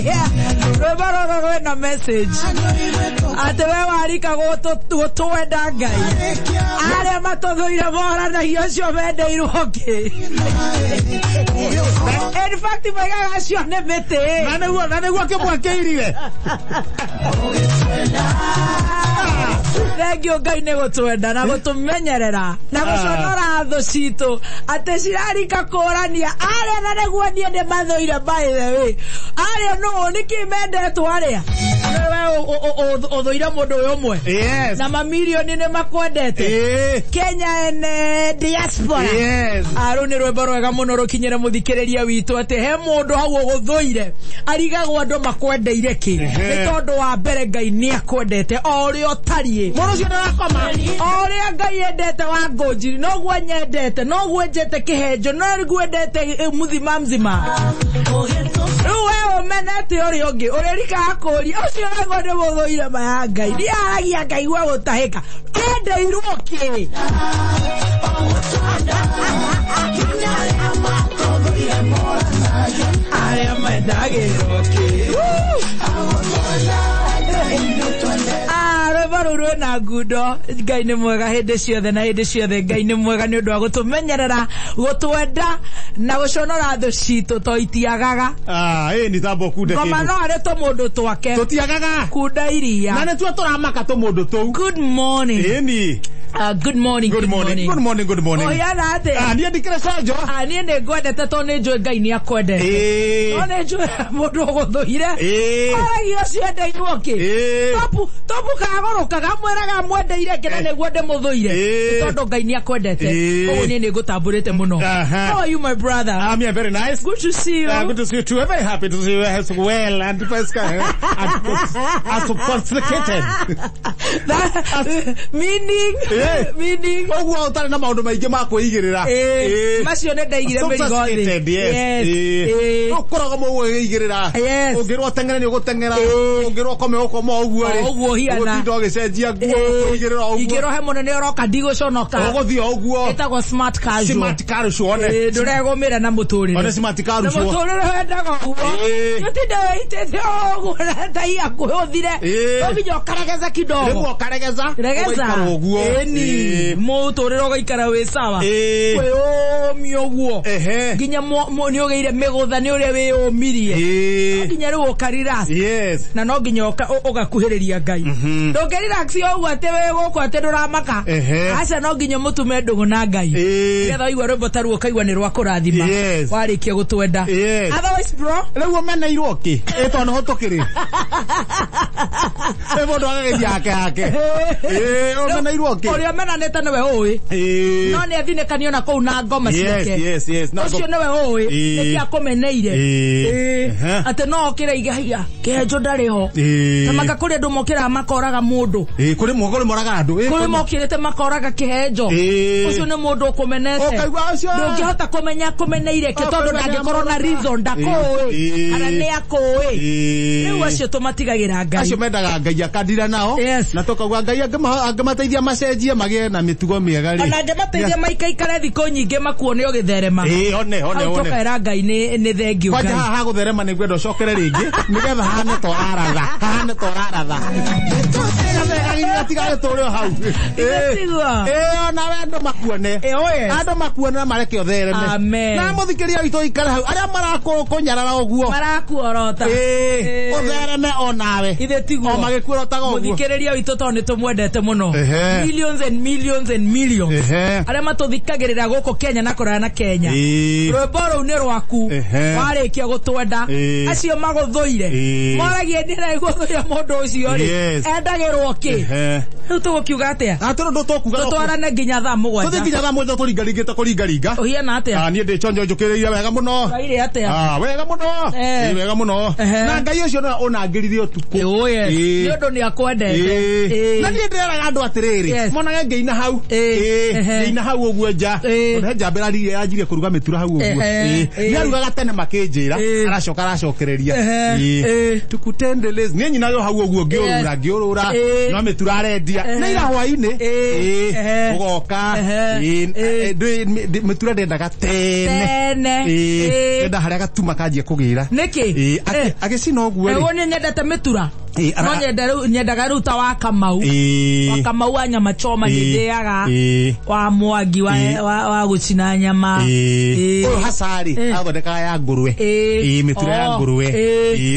Rwĩmbo rũrũ rwĩna message atĩ we warika gũtwenda Ngai, arĩa matũthũire moranagia ũcio mendeirwo kĩ. In fact maigaga acio nĩ mĩtĩ. Na nĩguo kĩmwakĩirire. Thengiũ Ngai nĩ gũtwenda na gũtũmenyerera na gũconora thũ citũ atĩ cirarika kũrania arĩa, na nĩguo niĩ nĩ mathũire. By the way, arĩa nũ nĩkĩ mendetwo? Arĩa we ũthũire mũndũ ũyũ ũmwe na mamirioni nĩ makwendete. Kenya ene diaspora. Rũu nĩ rwĩmbo rwega mũno rũkinyĩre mũthikĩrĩria witũ atĩ he mũndũ hau ũgũthũire, arigagwo andũ makwendeire kĩ. Nĩ tondũ wa mbere Ngai nĩ akwendete o ũrĩa ũtariĩ. Mũndũ ũcio ndarakoma. O ũrĩa Ngai endete wa ngũnjiri noguo nyendete, noguo njete kĩhenjo, noguo endete mũthima mzima. Rĩu we ũmenete ũrĩa ũngĩ ũrĩrikaga kũria ũcio naguo nĩ mũthũire ma ya Ngai ndiaragia ngaigua gũtahĩka, endeirwo kĩ? Arĩa mendagĩrwo kĩ? Ah, rwĩmbo rũu rwĩna ngundo. Ngai nĩ mwega hĩndĩ ciothe na hĩndĩ ciothe. Ngai nĩ mwega nĩ ũndũ wa gũtũmenyerera, gũtwenda na gũconora thũ citũ to itiagaga. Ah, ĩ ni tambo kunde. Ngoma kĩndũ no arĩ tũmũndũ twake. Tũtiagaga. Kunda iria. Na nĩtuo tũramaka tũmũndũ tũu. Good morning. Ĩni. Good morning. Good morning, good morning, good morning. Ũhiana atĩa? Ah, niĩ ndikĩrĩ conjo. Ah, niĩ nĩ ngwendete tondũ nĩ njũĩ Ngai nĩ akwendete. No nĩ njũĩ mũndũ ũgũthũire aragia ũcio endeirwo kĩ. Topu topu kagũrũkaga mwĩraga mwendeire kĩ na nĩguo ndĩmũthũire. Nĩ tondũ Ngai nĩ akwendete. Koguo niĩ nĩ ngũtambũrĩte mũno. How are you, my brother? I'm here, very nice. Good to see you. Good to see you too. I'm very happy to see you as well and as complicated. That, meaning meaning Ũguo ũtarĩ na maũndũ maingĩ ma kwĩigĩrĩra. Macio nĩ ndaigire mĩrigo thĩ. Sophisticated, yes. Ũkoragwo mũguo ũgĩigĩrĩra. Ũngĩrwo ũteng'ere nĩ ũgũteng'era. Ũngĩrwo ũkome ũkoma ũguo rĩ. O ũguo hiana. Ũgũtinda ũgĩcenjia nguo, kwĩigĩrĩra o ũguo. Ingĩrwo he mũnene ũroka ndigũconoka. Ũgũthiĩ o ũguo. Ĩtagwo smart casual. Smart casual one. Ndũregũmĩra na mũtũrĩre. One smart Na casual. mũtũrĩre wendaga ũguo. Ũtinde wĩitĩte ũguo na tai yaku ũthire. No nginya ũkaregeza kidogo. Rĩmwe ũkaregeza. Regeza. Ũgaikara ũguo. Ĩni. Mũtũrĩre ũgaikara wĩ sawa. Kwĩyũmia ũguo. Nginya nĩ ũgĩire mĩgũtha nĩ ũrĩa wĩyũmirie. Nginya rĩu ũkarelax. Na no nginya ũgakuhĩrĩria Ngai. Ndũngĩrelax ũguo atĩ wĩ gũkũ atĩ ndũramaka. Aca, no nginya mũtume ndũgũ na Ngai. Nĩgetha waigua rwĩmbo ta ruo ũkaigua nĩ rwa kũrathima. Warĩkia gũtwenda. Otherwise, bro. Rĩu ũmeneirwo kĩ? Ĩ tondũ nĩho tũkĩrĩ. Ĩ mũndũ agagĩthiĩ hake hake. Ĩ ũmeneirwo kĩ? Ũrĩa ũmenanĩte nĩwe ũĩ. No nĩ athinĩkanio na kũu na ngoma ciake. Ũcio nĩwe ũĩ. Nĩkĩ akũmeneire. Atĩ no okĩre iga haiya kĩhenjo ndarĩ ho. Na maka kũrĩ andũ mokĩraga makoraga mũndũ. Ĩ kũrĩ moraga andũ. Kũrĩ mokĩrĩte makoraga kĩhenjo. Ũcio nĩ mũndũ ũkũmenete. Ũkaigua ũcio. Ndũngĩhota kũmenya kũmeneire kĩ tondũ Ũkũmenya ndangĩkorwo na mũndũ. reason, ndakũĩ kana nĩ akũĩ. Rĩu acio tũmatigagĩra Ngai. Acio mendaga Ngai akandira nao. Na tũkauga Ngai angĩmateithia macenjie magĩe na mĩtugo mĩega rĩ. Ona angĩmateithia maikaikare thikũ nyingĩ makuone ũgĩtherema. Ĩ one one Hau one. tũkaĩra Ngai nĩ thengiũ Kwanja Ngai. haha hagũtherema nĩ ngwenda ũcokere rĩngĩ nĩgetha hahane ta ũraratha, hahane ta ũraratha tigage tũrĩ o hau. Ithe tiguo? Ĩ onawe andũ makuone. Oh yes. Andũ makuone na mareke ũthereme. Amen. Na mũthikĩria witũ ikare hau arĩa marakũnyarara ũguo. Marakuorota. Ũthereme onawe. Ithe tiguo? O magĩkuorotaga ũguo. Mũthikĩrĩria witũ tondũ nĩ tũmwendete mũno. Millions and millions and millions arĩa matũthikagĩrĩra gũkũ Kenya na kũraya na Kenya. Rwĩmbo rũu nĩ rwaku. Warĩkia gũtwenda, acio magũthũire moragie niĩ na gũthũire mũndũ ũcio rĩ, endagĩrwo kĩ? Rĩu tũgũkiuga atĩa? Atũrĩ ũndũ tũkuga. Tũtwarane nginya thaa Tũthiĩ 7. nginya thaa 7 tũringaringĩte kũringaringa. Ũhiana atĩa? Ah, niĩ ndĩ chonjo njũkĩrĩire wega mũno. Waire atĩa? Ah, wega mũno. Ĩ, wega mũno. Na Ngai ũcio nĩwe ũnangĩrire ũtukũ. Oh yes. Nĩ ũndũ nĩ akwendete. Na niĩ ndĩreraga andũ atĩrĩrĩ, monage ngĩina hau. Ngĩina hau ũguo nja. Tondũ he njamba ĩraririe yanjirie kũruga mĩtura hau ũguo. Nĩarugaga tene makĩnjĩra, aracoka aracokereria. Tukutendeleze. Niĩ nyinaga o hau ũguo ngĩũrũra ngĩũrũra. No mĩtura arendia nĩ ira hwainĩ. Ũgoka mĩtura ndendaga tene. Enda harĩa gatuma kanjia kũgĩra. Nĩkĩ? Agĩcina ũguo rĩ. Nĩguo niĩ nyendete mĩtura. No nyendaga rĩu ta wa Kamau. Wa Kamau wa nyama choma nĩ ndĩaga. Wa Mwangi wa gũcina nyama. Ũyũ Hasari athondekaga ya ngũrwe. Mĩtura ya ngũrwe.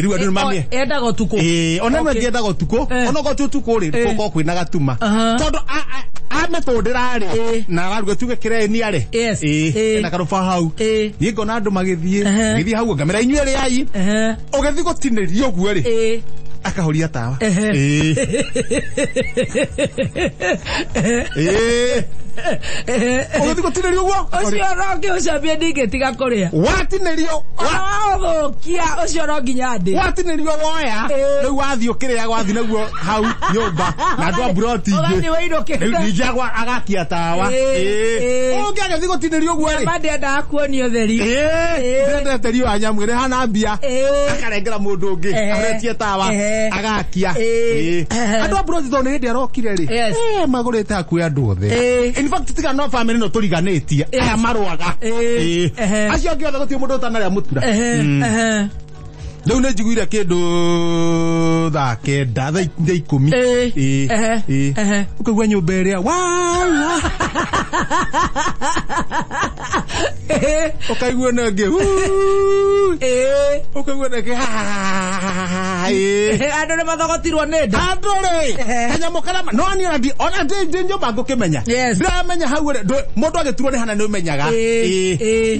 Rĩu andũ nĩmamĩ. Endaga ũtukũ. Ona no endaga ũtukũ. Ona okorwo ti ũtukũ rĩ, gũkorwo kwĩna gatuma. Tondũ amĩtũndĩra rĩ, na araruga tuge kĩreni arĩ. Ena karũba hau. Niĩ ngona andũ magĩthiĩ hau ngamĩra inyuĩ rĩai. Ũgĩthiĩ gũtinĩria ũguo rĩ. Akahoria tawa. Ũgĩthiĩ gũtinĩria ũguo. Ũcio no ngĩũcambia ndingĩtiga kũrĩa. Watinĩrio. Waũthũkia ũcio no nginya ndĩe. Watinĩrio woya. Rĩu wathiĩ ũkĩrĩaga wathiĩ naguo hau nyũmba na andũ a mburoti ingĩ. Ũgathiĩ wĩinũkĩte. Ningĩ agakia tawa. Ũngĩ agĩthiĩ gũtinĩrio ũguo rĩ. Nyama ndĩendaga kuonio ũtheri. Ndĩendete riũa nyamũ ĩrĩa ĩhana mbia. Akarengera mũndũ ũngĩ. Ahoretie tawa. Agakia. Andũ a mburoti tondũ nĩ hĩndĩ arokire rĩ. Magũrĩte hakuhĩ andũ othe. In fact tiga no family no tũriganĩtie. Aya marũaga. Acio angĩ othe gũtirĩ mũndũ ũtanarĩa mũtura. Rĩu nĩ njiguire kĩndũ thaa 9 thaa 10. Ũkaigua nyũmba ĩrĩa wa ũkaigua na ĩngĩ ũkaigua na ĩngĩ. Andũ nĩ mathogotirwo nĩ nda. Andũ rĩ kanyamũ karĩa no niĩ ona ndĩ nyũmba ngũkĩmenya. Ndĩramenya hau rĩ mũndũ agĩturwo nĩ hana nĩ ũmenyaga.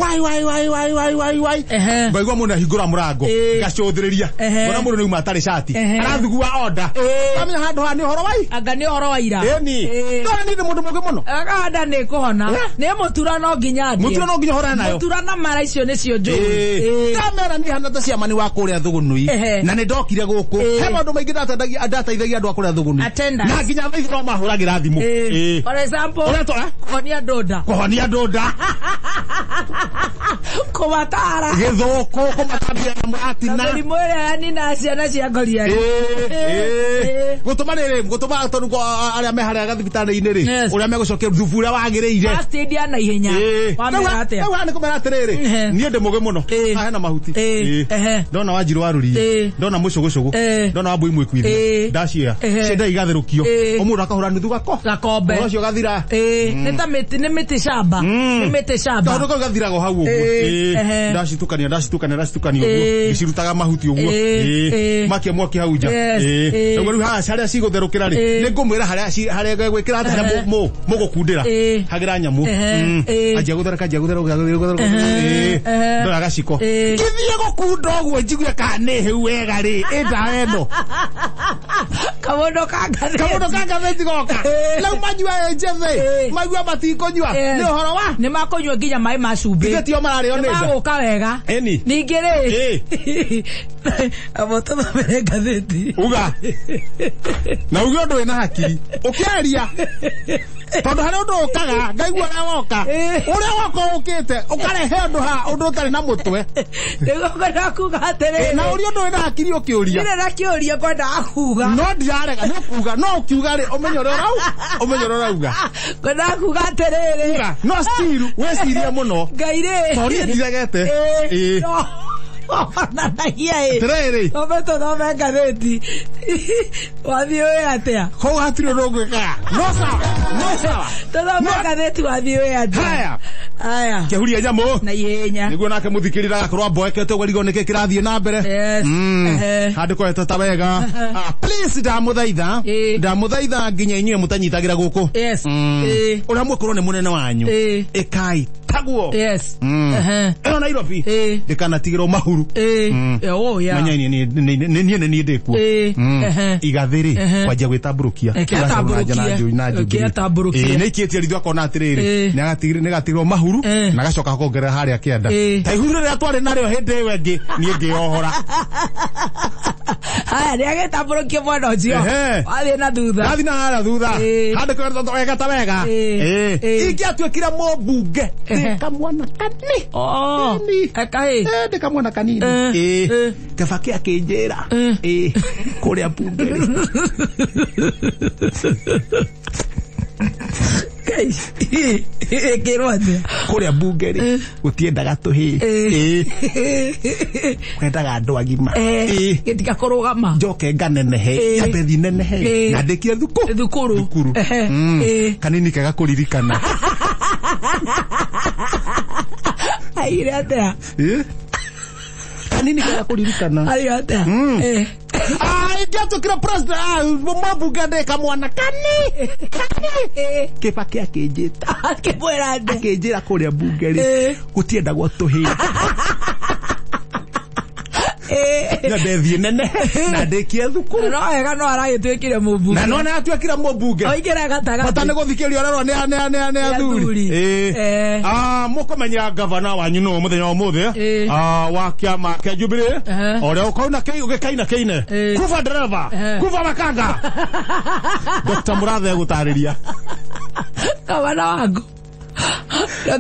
Wai wai wai wai wai wai wai. Ngaigua mũndũ ahingũra mũrango. Ngacũthĩrĩria. Ngona mũndũ nĩ uma atarĩ cati. Arathugua order. Ngamenya handũ haha nĩ ũhoro wai. Anga nĩ ũhoro wa ira. Ĩni. Ndona niĩ ndĩ mũndũ mũũgĩ mũno. Anga nĩ kũhona. Nĩ mũtura no nginya ndĩe. Mũtura no nginya ũhorane nayo. Mũtura na mara icio nĩcio njũĩ. Ndamera niĩ hana ta ciamani wa kũrĩa Thũgũnui. Na nĩ ndokire gũkũ. He maũndũ maingĩ ndateithagia andũ a kũrĩa Thũgũnui. Na nginya thaa ici no mahũragĩra thimũ. For example, kũhonia andũ nda. Kũhonia andũ nda. Kũmatara. Gĩthũkũ kũmatambia na mũratina. Na mĩrimũ ĩrĩa yaninaga ciana cia ngoriai. Gũtũma rĩrĩ, gũtũma tondũ arĩa me harĩa gathibitarĩ-inĩ rĩ, ũrĩa megũcokia thubu ũrĩa wagĩrĩire. First aid ya naihenya. Wamera atĩa? Rĩu haha nĩ kũmera atĩrĩrĩ, niĩ ndĩ mũũgĩ mũno. Haha hena mahuti. Ndona wanjirũ wa rũriĩ, ndona mũcũgũcũgũ, ndona wambũi mwĩkuithia, ndacioya. Cienda igatherũkio. Ũmũndũ akahũra nuthu gakombe. Ũhoro ũcio ũgathira. Nĩ ta mĩtĩ, nĩ mĩtĩ shamba. Nĩ mĩtĩ shamba. Tondũ kau gathiraga o hau ũguo. Ndacitukania ndacitukania ndacitukania ũguo. Ngĩcirutaga mahuti ũguo. Makia mwaki hau nja. Rĩu rĩu haha harĩa cigũtherũkĩra rĩ, nĩ ngũmwĩra harĩa gwĩkĩra atĩ harĩa mũgũkundĩra. Hagĩra nyamũ. Anjia gũtherũka anjia gũtherũka gũtherũka. Ndoya gaciko. Ngĩthiĩ gũkunda ũguo njigue kana nĩ hĩu wega rĩ, ĩ ndawa ĩno. Kamũndũ ka ngathĩti. Kamũndũ ka ngathĩti goka. Rĩu manyua ĩ njĩthĩ. Maigua matikũnyua. Nĩ ũhoro wa? Nĩ makũnyua nginya maĩ ma cumbĩ. Ithe tio mararĩo nĩ nda. Nĩ magũka wega. Ĩni. Ningĩ rĩ. Abo tũthomere ngathĩti. Uga. Na uge ũndũ wĩna hakiri. Ũkĩaria. Tondũ harĩ ũndũ ũkaga, ngaigua ũrĩa woka. Ũrĩa woka ũkĩte, ũkarehe ũndũ haha, ũndũ ũtarĩ na mũtwe. Nĩguo ngwendaga kuga atĩrĩrĩ. Na ũria ũndũ wĩna hakiri ũkĩũria. Ndirĩ na kĩũria ngwendaga kuga. No ndirarega nĩ ũkuga, no ũkiuga rĩ, ũmenye ũrĩa ũrauga, ũmenye ũrĩa ũrauga. Ngwendaga kuga atĩrĩrĩ. Uga, no still wĩcirie mũno. Ngai rĩ. Tondũ niĩ ndiregete. Onanagia ĩ. Atĩrĩrĩ. Thome tũthome ngathĩti. Wathiĩ wĩ atĩa? Kũu hatirĩ ũndũ ũngĩkaga. No sawa, no sawa. Tũthome ngathĩti wathiĩ wĩ atĩa? Haya. Haya. Kĩhuria nyamũ. Na ihenya. Nĩguo nake mũthikĩrĩria agakorwo amboekete ũguo arigwo nĩkĩ kĩrathiĩ na mbere. Yes. Handĩko ta wega. Please ndamũthaitha. Ndamũthaitha nginya inyuĩ mũtanyitagĩra gũkũ. Yes. Ũrĩa mũkorwo nĩ mũnene wanyu. Ĩkai taguo. Yes. Ĩno Nairobi. Ndĩkanatigĩrwo mahuru. Oh yeah. Menya niĩ nĩ niĩ ndĩkuo. Igathĩrĩ kwanjia gwĩtambũrũkia. Kĩatambũrũkia. Nĩ ikĩtie ritho akona atĩrĩrĩ. Nĩ agatigĩrwo mahuru na agacoka akongerera harĩa kĩanda. Ta ihuru rĩrĩa twarĩ narĩo hĩndĩ ĩyo ĩngĩ niĩ ngĩyohora. Aya nĩ agĩtambũrũkie mwena ũcio. Wathiĩ na thutha. Wathiĩ na harĩa thutha. Handĩkwo wega ta wega. Ingĩatuĩkire mũmbunge ndĩ kamwana kanini. Kahĩ. Ndĩ kamwana kanini. Kĩbakĩ akĩnjĩra kũrĩa mbunge rĩ. Ĩkĩrwo atĩa? Kũrĩa mbunge rĩ gũtiendaga tũhĩĩ. Kwendaga andũ agima. Gĩtiga kũrũgama. Njoke nganenehe. Nyambe thiĩ nenehe. Na ndĩkie thukuru. Kanini kega kũririkana. Aigire atĩa? Kanini kega kũririkana. Aigire atĩa? Ingĩatuĩkire president mũmbunge ndĩ kamwana kanini. Kĩbakĩ akĩnjĩta. Akĩmwĩra atĩa? Akĩnjĩra kũrĩa mbunge rĩ gũtiendagwo tũhĩĩ. Nyambe thiĩ nenehe na ndĩkie thukuru. No wega no aragĩtuĩkire mũmbunge. Na no nĩatuĩkire mũmbunge. Oingĩra gatagatĩ. Bata nĩ gũthikĩrĩria ũrerwo nĩ athuri. Mũkũmenya gavana wanyu nũ mũthenya wa ũmũthĩ wa kĩama kĩa Jubilee ũrĩa ũkauna gĩkaina kĩine kuba dereva kuba makanga. Dr. Murathe egũtarĩria. Gavana wangu.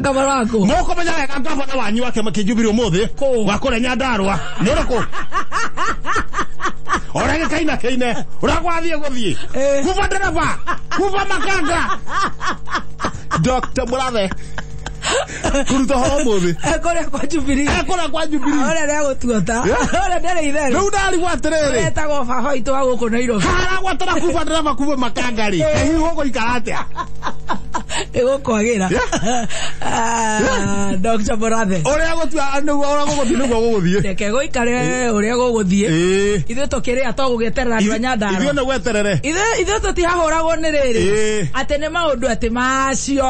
Gavana waku. Mũkũmenya wega gavana wanyu wa kĩama kĩa Jubilee ũmũthĩ wa kũrĩa Nyandarua nĩ ũrĩkũ? Ũrĩa gĩkaina kĩine ũrĩa gwathiĩ gũthiĩ kuba dereva kuba makanga. Dr. Murathe kũruta ũhoro ũmũthĩ kũrĩa kwa Jubilee. Kũrĩa kwa Jubilee. Ũrĩa nĩegũtuota. Ũrĩa ndarĩ itherũ. Rĩu ndarigwo atĩrĩrĩ. Etagwo baba witũ wa gũkũ Nairobi. Haragwatara kuba dereva kuba makanga rĩ. Hihi gũgũikara atĩa? Ĩgũkwagĩra. Dr. Murathe. Ũrĩa gũtua nĩguo ũrĩa gũgũthiĩ nĩguo gũgũthiĩ. Reke gũikare ũrĩa gũgũthiĩ. Ithuĩ tũkĩrĩa to gũgĩeterera andũ a Nyandarua. Ithuĩ nĩ gweterere. Ithuĩ tũtihahũragwo nĩ rĩrĩ. Atĩ nĩ maũndũ atĩ macio.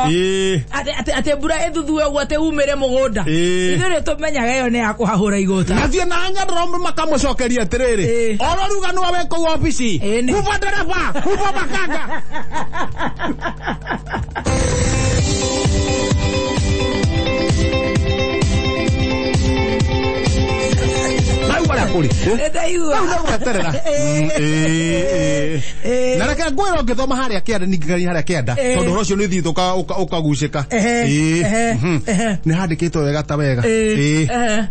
Atĩ mbura ĩthuthue ũguo atĩ umĩre mũgũnda. Ithuĩ nĩ tũmenyaga ĩyo nĩ ya kũhahũra igũta. Nathiĩ na Nyandarua makamũcokeria atĩrĩrĩ. Oro ruga nĩwe wĩ kũu obici. Kuba dereva, kuba makanga. Na reke ngwĩra ũngĩthoma harĩa kĩanda ningĩkania harĩa kĩanda tondũ ũhoro ũcio nĩ ũthiĩte ũkagucĩka. Nĩ handĩkĩtwo wega ta wega.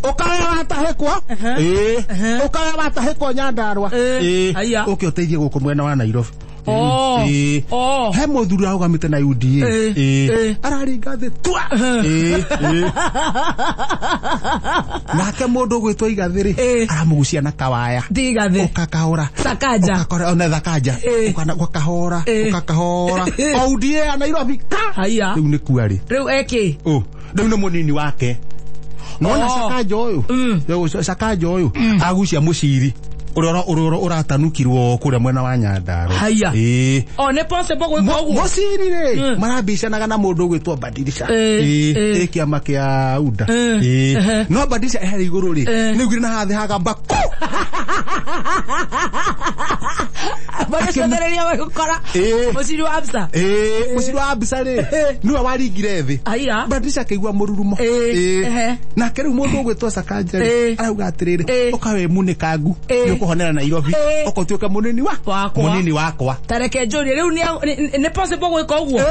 Ũkaya watahĩkwo. Ũkaya watahĩkwo Nyandarua. Ũke ũteithie gũkũ mwena wa Nairobi. He mũthuri arũgamĩte na UDA. Araringa thĩ tua. Nake mũndũ ũgwĩtwo Igathĩ rĩ aramũgucia na kawaya. Ti Igathĩ. Ũkakahora. Sakaja. Ũkakora ona Thakaja. Ũkakahora. Ũkakahora. O UDA ya Nairobi ka. Haiya. Rĩu nĩ kua rĩ. Rĩu eki. Rĩu nĩ mũnini wake. Nona Sakaja ũyũ. Sakaja ũyũ agucia mũciri. Ũrĩa ũratanukirwo kũrĩa mwena wa Nyandarua. Haiya. O nĩ possible gwĩka ũguo. Mũciri rĩ marambicanaga na mũndũ ũgwĩtwo Badilisha. Ĩ kĩama kĩa UDA. No Badilisha ehere igũrũ rĩ nĩ ugire na hathĩ hagamba kũ. Magĩcothereria magĩkora mũciri wa Absa. Mũciri wa Absa rĩ nĩwe waringire thĩ. Badilisha akĩigua mũrurumo. Nake rĩu mũndũ ũgwĩtwo Sakaja rĩ arauga atĩrĩrĩ ũka wĩ munĩkangu nĩũkũhonera Nairobi ũka ũtuĩke mũnini wakwa. Mũnini wakwa. Ta reke njũrie rĩu nĩ possible gwĩka ũguo?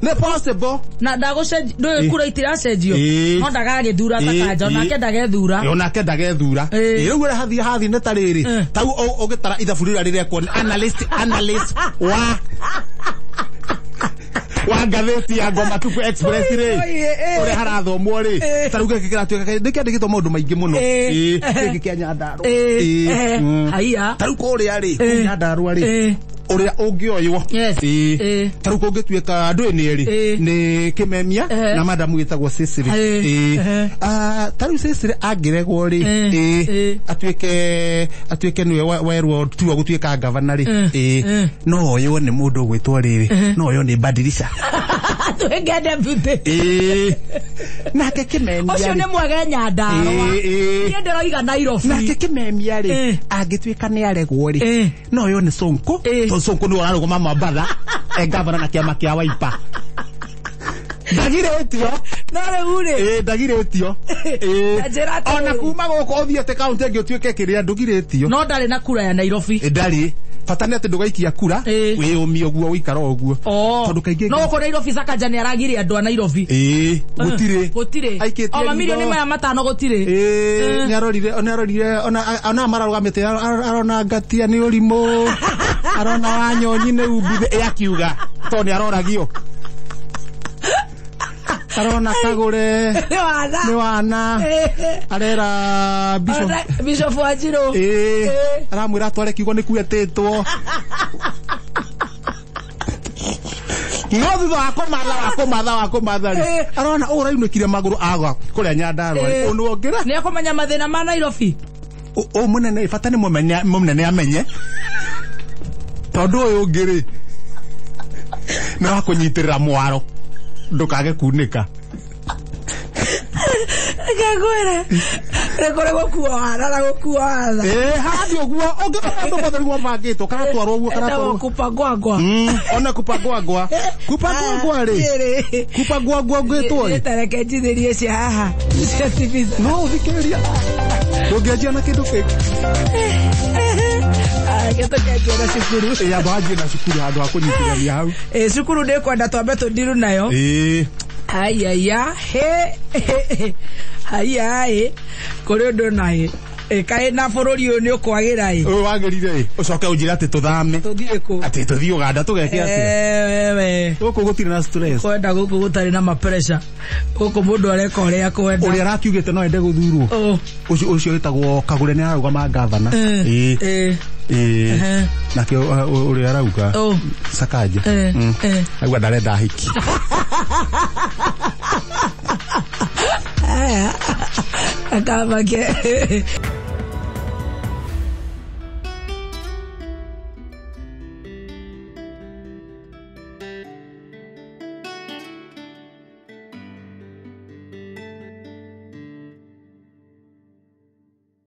Nĩ possible. Na ndagũcenjia ndũĩ kura itiracenjio. No ndagagĩthura Sakaja onake ndagethura. Onake ndagethura. Rĩu ũrĩa hathiĩ hathiĩ nĩ ta rĩrĩ. Tau ũgĩtara ithabu rĩrĩa rĩrekwo nĩ analyst wa ngathĩti ya Ngoma Tuku Express rĩ ũrĩa harathomwo rĩ ta rĩu gĩkĩ kĩratuĩka nĩ kĩandĩkĩtwo maũndũ maingĩ mũno. Gĩkĩ kĩa Nyandarua. Haiya. Ta rĩu kũrĩa rĩ kũu Nyandarua rĩ ũrĩa ũngĩoywo. Ta rĩu kũngĩtuĩka andũ nĩ erĩ nĩ Kĩmemia na madamu wĩtagwo Cecily. Ta rĩu Cecily angĩregwo rĩ atuĩke nĩwe werwo tiwe gũtuĩka gavana rĩ no oywo nĩ mũndũ ũgwĩtwo rĩrĩ no oywo nĩ Badilisha. Atuĩke deputy. Nake Kĩmemia ũcio nĩ mwega Nyandarua. Niĩ ndĩroiga Nairobi. Nake Kĩmemia rĩ angĩtuĩka nĩ aregwo rĩ no oywo nĩ Sonko tondũ Sonko nĩwe ũrarũgama Mombatha e gavana na kĩama kĩa Wiper. Ndagirĩtio. No rĩu rĩ, Ĩĩ, ndagirĩtio. Ĩĩ. Ta njĩra atĩrĩrĩ. Ona kuma gũkũ ũthiĩte kaunti ĩngĩ ũtuĩke kĩrĩa, ndũgirĩtio. No ndarĩ na kura ya Nairobi. Ĩ, ndarĩ bata nĩ atĩ ndũgaikia kura wĩyũmie ũguo, ũikara o ũguo. Tondũ kaingĩ No gũkũ Nairobi Sakaja nĩ aragiria andũ a Nairobi. Ĩĩ, gũtirĩ. Gũtirĩ. Aikĩtie O mamirioni ritho. maya 5 gũtirĩ. Ĩĩ, nĩarorire, nĩarorire ona mararũgamĩte, arona ngatia nĩ ũrimũ, arona wanyonyi nĩ umbuthĩ. Ĩ, akiuga tondũ nĩ aroragio, arona kagũre Nĩ wana. Nĩ wana. Arera bishop. Ona Bishop Wanjiru. Ĩĩ, aramwĩra atware kiugo nĩ kuetĩtwo, no thutha wa kũmatha wa kũmatha wa kũmatha rĩ, arona ũũ ũraunĩkire magũrũ agwa kũrĩa Nyandarũa rĩ, ũũ nĩwongĩra. Nĩ ekũmenya mathĩna ma Nairobi. Ũũ mũnene, bata nĩ mũnene amenye, tondũ ũyũ ũngĩ rĩ, nĩ wa kũnyitĩrĩra mwaro ndũkage kunĩka. Reke ngwĩre, nĩ kũrĩ gũkua wana na gũkua watha. Ĩĩ, hathi ũguo ũngĩona andũ mothe nĩguo mabangĩtwo, karatwarwo ũguo, Etagwo karatwarwo. kupangwangwa. Ona kupangwangwa, kupangwangwa rĩ, kupangwangwa ngwĩtwo rĩ. Tareke njithĩrie cia haha cia tibitha. No ũthikĩrĩria, ndũngĩanjia na kĩndũ kĩngĩ. Reke tũkenjia na cukuru. Ĩĩ, amba wanjie na cukuru handũ ha kũnyitithania hau. Ĩ, cukuru ndĩkwenda twambe tũndiru nayo. Ĩĩ. Aiaya, he haiya ĩ, kũrĩ ũndũ na ĩ. Ĩ, kaĩ na bũrũri ũyũ nĩ ũkwagĩra ĩ. Ũyũ wagĩrire ĩ, ũcoke ũnjĩre atĩ tũthame. Tũthiĩ kũ? Atĩ tũthiĩ Ũganda tũgeke atĩa? Wewe. Gũkũ gũtirĩ na stress. Kwenda gũkũ gũtarĩ na mapresha, gũkũ mũndũ areka ũrĩa kwenda. Ũrĩa arakiugĩte no ende gũthurwo, ũcio ũcio wĩtagwo Kagũre, nĩ ararũgama gavana. Ĩĩ. Ĩĩ. Nake ũrĩa arauga Sakaja. Auga ndarenda hiki. Aya, akamake.